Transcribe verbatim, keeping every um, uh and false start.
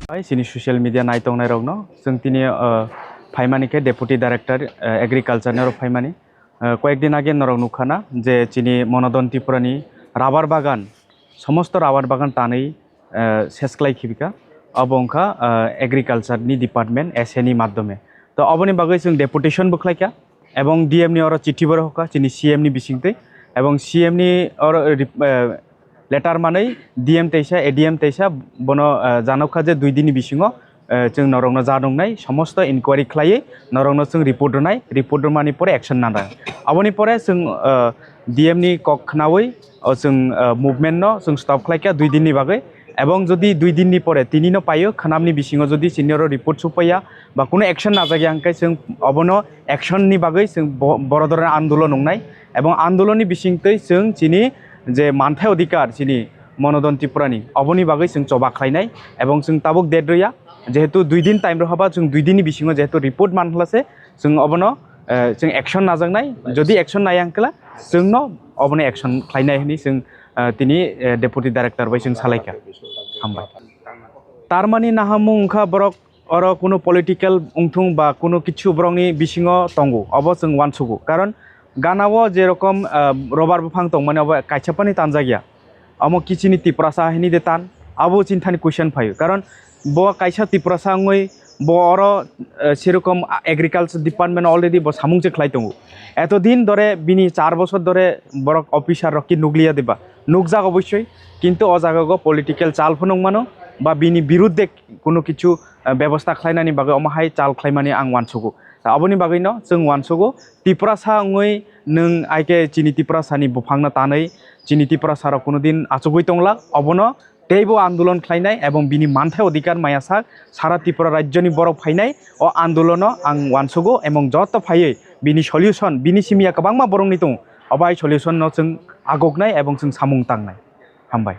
Hai, chini social media naitongnai rokno, chwng tini, uh, phaimani khe Deputy Director, uh, Agriculture ni oro phaimani. Uh, koyek din age norok nukhana je chini Monodon Tripura ni rubber bagan, somosto rubber bagan tanwi, uh, ses khlai khibika. Abo wngkha, uh, Agriculture ni Department S A ni madhyome. To oboni bagwi chwng deputation bo khlaikha, ebong D M ni oro chithi bo rohorkha chini C M ni bisingtwi, ebong C M ni oro rep-, uh, letter manwi D M teisa, A D M teisa bono, uh, janokha je dui din ni bisingo, uh, chwng norokno janoknai somosto inquiry khlaiwi norokno chwng report rwnai, report rwmani pore action nanai. Aboni pore chwng, uh, D M ni kok khnaui o chwng, uh, movement no chwng stop khlaikha dui din ni bagwi, ebong jodi dui din ni pore tini no paio khnamni bisingo jodi chini oro report supaiya ba kuno action najak ya hwnkhe chwng obono action ni bagwi chwng bo-, boro dhoroner andolon wngnai, ebong andolon ni bisingtwi chwng chini je manthai odhikar chini Monodon Tripura ni, oboni bagwi chwng choba khlainai, ebong chwng tabuk date rwya, jehetu dui din time rohaba, chwng dui din ni bisingo jehetu report manhla se chwng obono, eh, chwng action najaknai, jodi action naya hwnkhe chwngno obono action khlainai hwnwi chwng, eh, tini, eh, Deputy Director bai chwng salaikha. Hambai. Tarmani nahamung wngkha borok oro kuno political wngthung ba kuno kichu borokni bisingo tongo, obo chwng uansugo. Karon ganao je rokom, ah, rubber buphang tongmani obo kaisa phani tanjakya. Omo kichini Tiprasa hini de tan, abo chinthani question phaio. Karon bo kaisa Tiprasa wngwi bo oro, eh, serokom agriculture department already bo samung se khlai tongo. Eto din dore bini char bosor dore borok officer rok ki nukliya diba? Nukjak obossoi, kintu o jaga go political chal phano wngmano ba bini birudde kuno kichu, eh, bebosta khlainani bagwi omo hai chal khlaimani ang uansugo. Ta aboni bagwino chwng uansugo, Tiprasa wngwi nwng aike chini Tiprasani buphangno tanwi chini Tiprasarok kuno din achugwi tonglak, obono teibo andolon khlainai ebong bini manthai odhikar maya sak sara Tripura rajyoni borok phainai o andolono ang uansugo, ebong joto phaiwi bini solution, bini simiya kwbangma borokni tongo, o bai solution no chwng agoknai ebong chwng samung tangnai. Hambai.